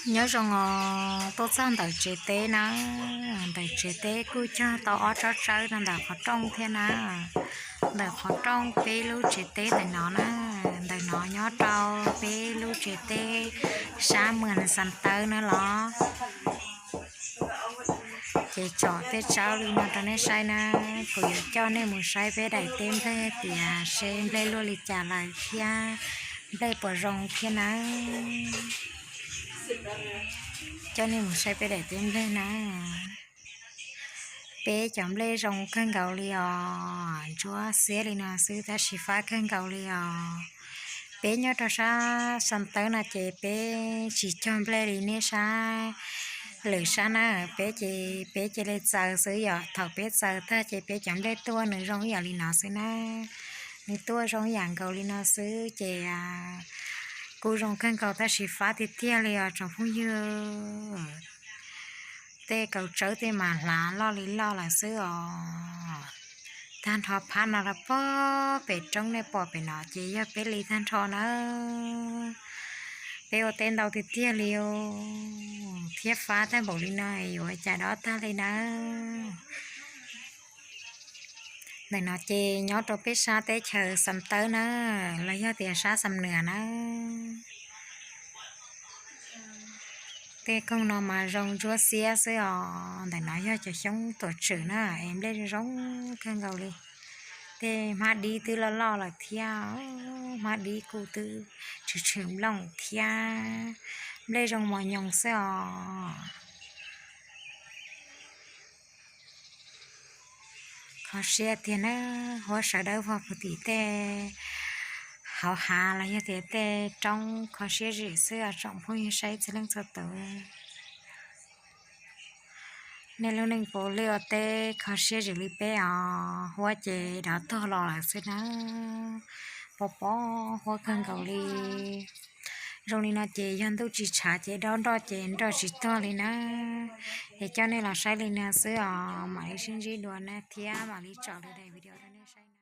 Nyob zoo os, tuaj txog ntawm tsev teb na, ntawm tsev teb kuj cog tau ob tsob tsawb rau ntawm qhov rooj thiab na. Ntawm qhov rooj peb lub tsev teb ntawm no na, ntawm no nyob rau peb lub tsev teb sab Muas Xas Tawb na los. Ces tsom tej tsawb li no rau nej saib na, kuv yuav coj nej mus saib peb daim teb nplej tias seb nplej luaj li cas lawm thiab nplej puas zoo thiab na. Coj nej mus saib peb daim teb nplej na. Peb cov nplej zoo kawg nkaus li os, ntsuab xiab li no xwb tab sis fab kawg nkaus li os. Peb nyob rau sab Xas Tawb no ces peb tsis cog nplej li nej sab, lwm sab na, peb ces peb cia li txaws xwb yom. Thaum peb txaws tag ces peb cov nplej tuaj nws zoo ib yam li no xwb na. Nws tuaj zoo ib yam nkaus li no xwb ces kuj zoo kawg nkaus tab sis fab tiag tiag li os tsoom phooj ywg. Tej kaus tsawb tej mas hlav loj li loj lawm xwb os. Tag nrho phab no rau pem roob nej pom pem no ces yog peb li tag nrho na. Peb ua teb ntau tiag tiag li os, thiab fab tag npaum li no yuav cas dob tag li na. Ntawm no ces nyob rau peb sab teb chaws Xas Tawb na, los yog tias sab Xam Nuas na. Tej koog no mas zoo ntsuab xiab xwb os. Ntawm no yog cov xyoob tuam tswm na, es nplej zoo zoo kawg nkaus li. Tej hmab dib twb loj loj lawm thiab, hmab dib kuj twb tshwm tshwm nplooj thiab, nplej zoo mos nyoos xwb os. Kho siab tiag na, huab sawv dawb vog puag tim tej hauv hav los yog tias tej roob kho siab zim xwb os tsoom phooj ywg saib txhua leej txhua tus. Nej lub neej puav leej ua teb kho siab zim li peb os, huab ces dov tuag los lawm xwb na, pos pos huab kawg nkaus li. Zoo li no ces yog ntuj tsis tshav ces dob nroj ces nroj tsis tuag li na. Es coj nej los saib li no xwb os, mam li sib ntsib dua na thiab mam li tso lwm daim video rau nej saib na.